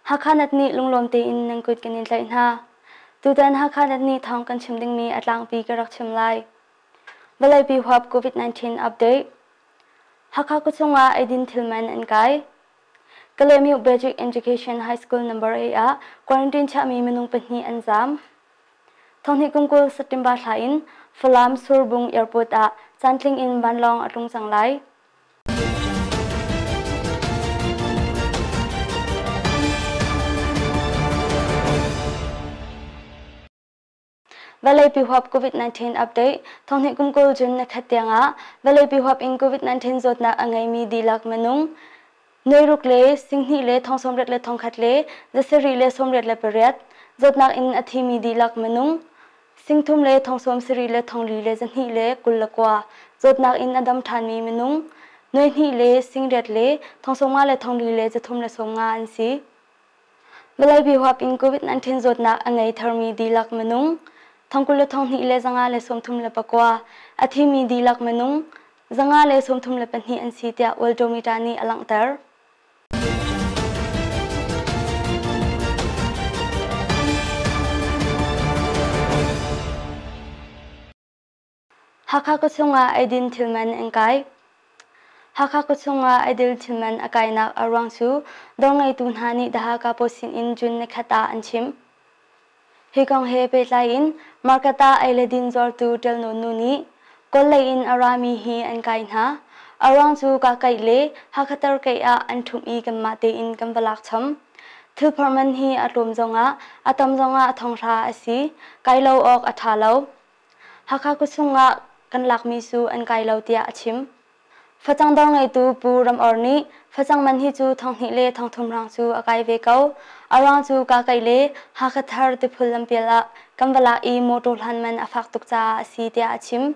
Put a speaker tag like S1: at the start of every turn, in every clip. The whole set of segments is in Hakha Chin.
S1: Hakha Nat nih lunglawm tein nan kut kan in tlaih hna. Tutan Hakha Nat nih thawng kan chim dingmi a tlangpi ka rak chim lai. Vawleipi huap COVID-19 update. Hakha khuachung ah eidin thil man an kai. Kalaymyo Basic Education High School number 8 ah quarantine chiahmi minung pahnih an zaam. Thonghnih kum 20 September thla in Falam Surbung Airport ah caantling in vanlawng a tlung cang lai. Vawleipi huap COVID-19 update Thonghnih kum 20 June nikhat tiangah vawleipi huap in COVID-19 zawtnak a ngeimi dihlak minung Nuai ruk le singhnih le thong sawmriat le thongkhat le zasarih le sawmriat le pariat, zawtnak in a thimi dihlak minung singthum le thong sawmsarih le thongli le zahnih le 29, zawtnak in a dam ṭhanmi minung nuai hnih le singriat le thong sawmnga le thongli le zathum le sawmnga an si. Vawleipi huap in COVID-19 zawtnak a ngei tharmi dihlak minung thongkul le thonghnih le zanga le sawmthum le pakua, a thimi dihlak minung 532 an si tiah Worldometer nih a langhter. Hakha khuachung ah eidin thil man an kai. Hakha khuachung ah eidil thil man a kainak a ruang cu dawr ngeitu hna nih The Hakha Post sin in June nikhat ah an chim. Hi kong he pehtlai in market ah ei le din zuartu Ṭelnawn nu nih Kawl lei in a rami hi an kai hna. A ruang cu Kahkaih le Hakha Tarkaih ah an ṭhumh i kanmah tein kan va lak chom. Thilphorh man hi a tlawm zongah a tam zongah thonghra a si. Kai lo awk a ṭha lo. Hakha khuachung ah kan lakmi cu an kai lo tiah a chim. Facang dawr ngeitu Pu Ram Or nih facang man hi cu thonghnih le thongthum hrang cu a kai ve ko. A ruang cu Kahkaih le Hakha Thar tiphul lampial ah kan va lak i motor hlan man a fak tuk caah a si tiah a chim.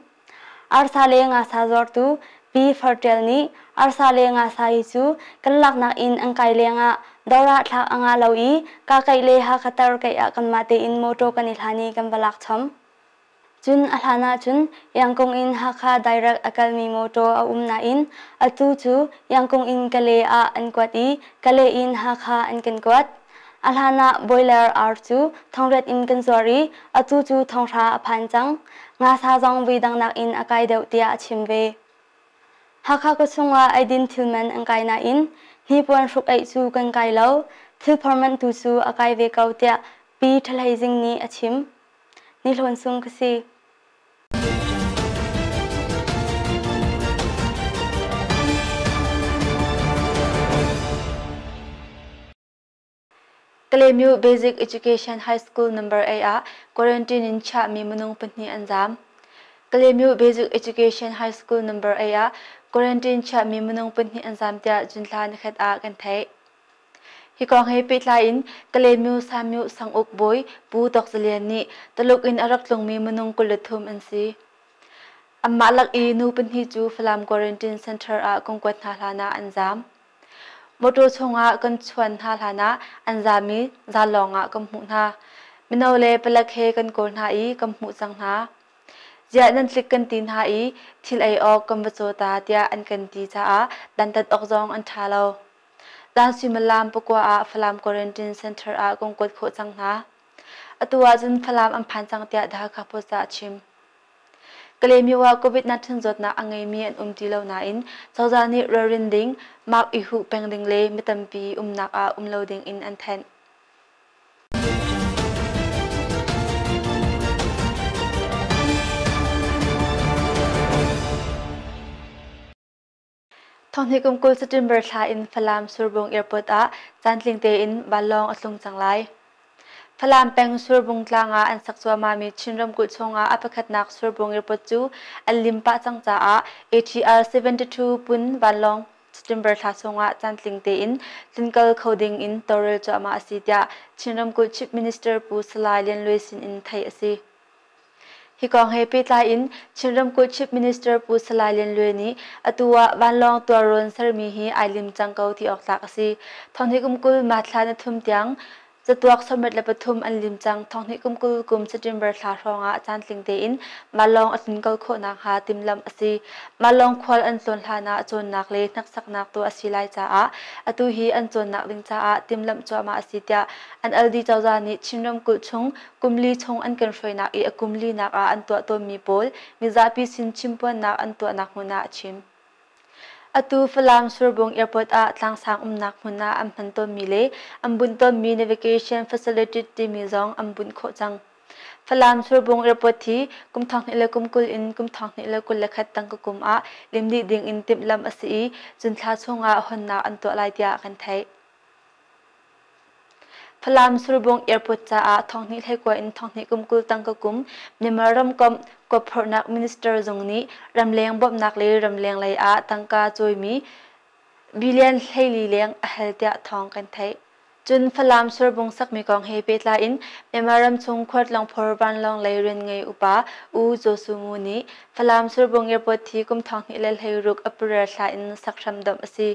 S1: Arsa le ngasa zuartu Pi Far Ṭial nih arsa le ngasa hi cu kan laknak in an kai lengah dawr ah thlak a ngah lo i Kahkaih le Hakha Tar kaih ah kanmah tein motor kan i hlan i kan va lak chom. Cun a hlan ahcun Yangkung in Hakha direct a kalmi mawṭaw a um nain atu cu Yangkung in Kale ah an kuat i Kale in Hakha an kan kuat. A hlan ah boiler ar cu thongriat in kan zuar i atu cu thonghra a phan cang. Ngasa zong voidang nakin a kai deuh tiah a chim ve. Hakha khuachung ah eidin thil man an kai nain hnipuan hruk-aih cu kan kai lo, thilphor man tu cu a kai ve ko tiah Pi Ṭha Zing nih a chim. Ni Hlawn Sung ka si.
S2: Kalaymyo Basic Education High School Number 8 ah quarantine in chiahmi minung pahnih an zaam. Kalaymyo Basic Education High School Number 8 ah quarantine chiahmi minung pahnih an zaam tiah June thla nikhat ah kan theih. Hi kong he pehtlai in Kalaymyo Samyo Sanguk bawi Pu Tawk Za Lian nih Tuluk in a rak tlungmi minung 23 an si. Anmah lak i nu pahnih cu Falam Quarantine Center ah kan kuat hna hlan ah an zaam. Mawṭaw chungah kan chuan hna hlan ah an zaam i zalawng ah kan hmuh hna. Mino le palek he kan kawl hna i kan hmuh cang hna. Ziah nan tlik kan ti hna i thil ei awk kan va caw ta tiah an kan ti caah dantat awk zong an ṭha lo. Zan suimilam pakua ah Falam Quarantine Center ah kan kuat khawh cang hna. Atu ahcun Falam an phan cang tiah The Hakha Post ah a chim. Kalaymyo ah COVID-19 zawtnak a ngeimi an um ti lo nain cozah nih ralrin ding, mark i huh peng ding le mi tampi umnak ah um lo ding in an thanh. Thonghnih kum 20 September thla in Falam Surbung Airport ah caantling tein vanlawng a tlung cang lai. Falam peng Surbung tlang ah an sak cuahmahmi Chin ramkulh chungah a pakhatnak Surbung Airport cu an lim pah cang caah ATR 72 pun vanlawng September thla chungah caantling tein tlunkal kho ding in tawlrel cuahmah a si tiah Chin ramkulh Chief Minister Pu Salai Lian Luai sin in theih a si. Hi kong he pehtlai in Chin ramkulh Chief Minister Pu Salai Lian Luai nih atu ah vanlawng tuarrawn sermi hi ai lim cang ko ti awk tlak a si. Thonghnih kum 20 March thla ni thum tiang Catuak 73 an lim cang. Thonghnih kum 20 kum September thla hrawngah caantling tein vanlawng a tlun-kal khawh nakhnga timhlamh a si. Vanlawng khual an tlawn hlanah cawnnak le hneksaknak tuah a si lai caah atu hi an cawnnak ding caah timhlamh cuahmah a si tiah NLD cozah nih Chin ramkulh chung kum li chung an kan hruainak i a kum linak ah an tuah tawnmi pawl mizapi sin chimphuannak an tuahnak hmun ah a chim. Atu Falam Surbung Airport ah tlangsang umnak hmun ah an hman tawnmi le an bunh tawnmi navigation facility timi zong an bunh khawh cang. Falam Surbung Airport hi kum 2020 in kum 2021 tangka kum ah lim dih ding in timhlamh a si i cun thla chungah honnak an tuah lai tiah kan theih. Falam Surbung Airport caah 2019 in 2020 tangka kum Myanmar ramkomh kuaphorhnak minister zung nih ramleng bawmhnak le ramleng lei ah tangka cawimi billion 14 leng a hal tiah thawng kan theih. Cun Falam Surbung sakmi kong he pehtlai in Myanmar ramchung khualtlawngphor vanlawng lei rian ngei upa U Zaw Su Ngu nih Falam Surbung Airport hi kum 2016 April thla in sak hram domh a si.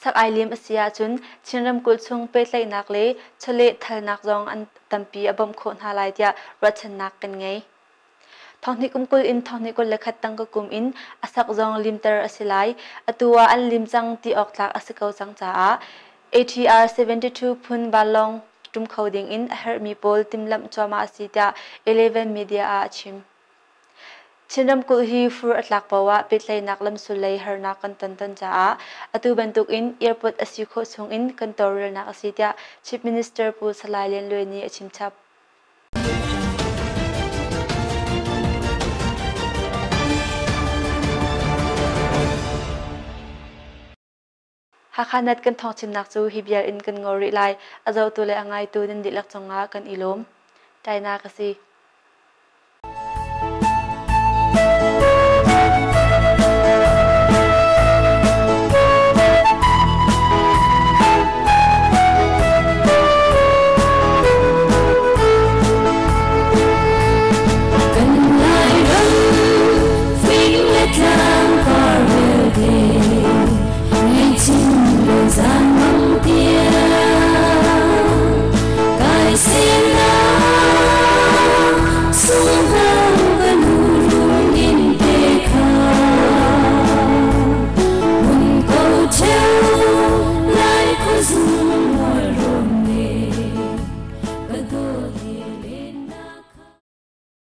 S2: Sak ai lim a si ahcun Chin ramkulh chung pehtlaihnak le chawleh thalnak zong an tampi a bawmh khawh hna lai tiah ruahchannak kan ngei. Thonghnih kum 20 in thonghnih 21 tangka kum in a sak zong limter a si lai. Atu ah an lim cang ti awk tlak a si ko cang caah ATR 72 phun vanlawng ṭum kho ding in a herhmi pawl timhlamh cuahmah a si tiah Eleven Media ah a chim. Chin ramkulh hi fur a tlak paoh ah pehtlaihnak lamsul lei harnak kan ton tawn caah atu bantuk in airport a si khawh chung in kan tawlrelnak a si tiah Chief Minister Pu Salai Lian Luai nih a chimchap. Hakha Net kan thawngchimnak cu hi vial in kan ngol rih lai. A zohtu le a ngaitu nan dihlak cungah kan i lawm. Taina ka si.